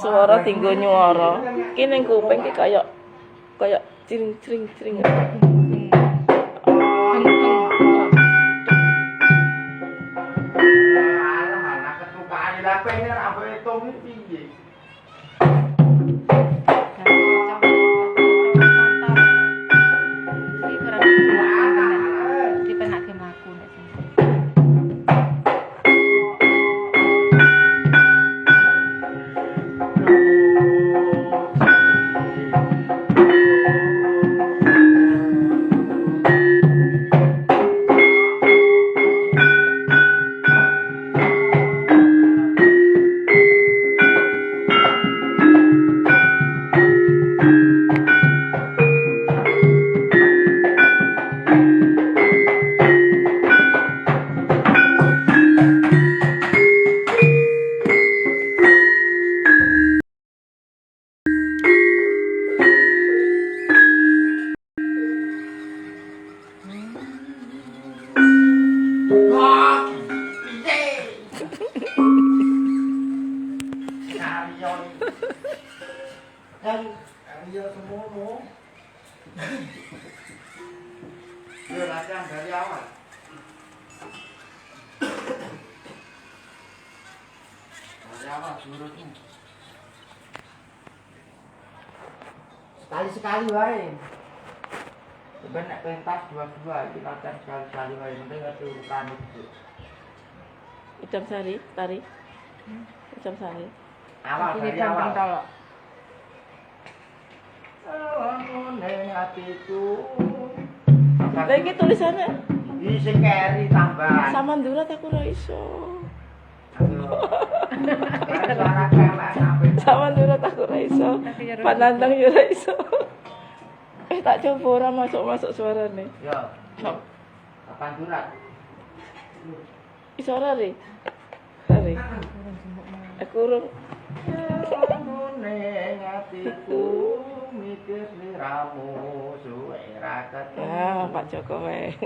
Suara tinggo nyuara. Ki ning kuping ki kaya kaya cring cring cring. Alah, ketukaan lah pengen rambut hitung iki piye? Iki kurang dipenake mlaku nek sing. Jurusmu. Sekali-sekali wae. Coba nek pentas dua-dua iki latihan sekali-sekali wae, penting ngerti urutan itu. Idam Sari, tari. Idam Sari. Awal Ini dari jam awal. pentol. Awalmu ning atiku. Lah iki tulisannya Iki sing keri tambahan. Samandura aku ora iso. Suara kelek sampe. Samandura aku ora iso. Panandang ya ora iso. Eh tak coba ora masuk-masuk suarane. Yo. Kapan surat? Iso ora, Ri? Ri. Aku urung Ning atiku mikir sliramu suwe ra ketemu. Ah, Pak Joko wae.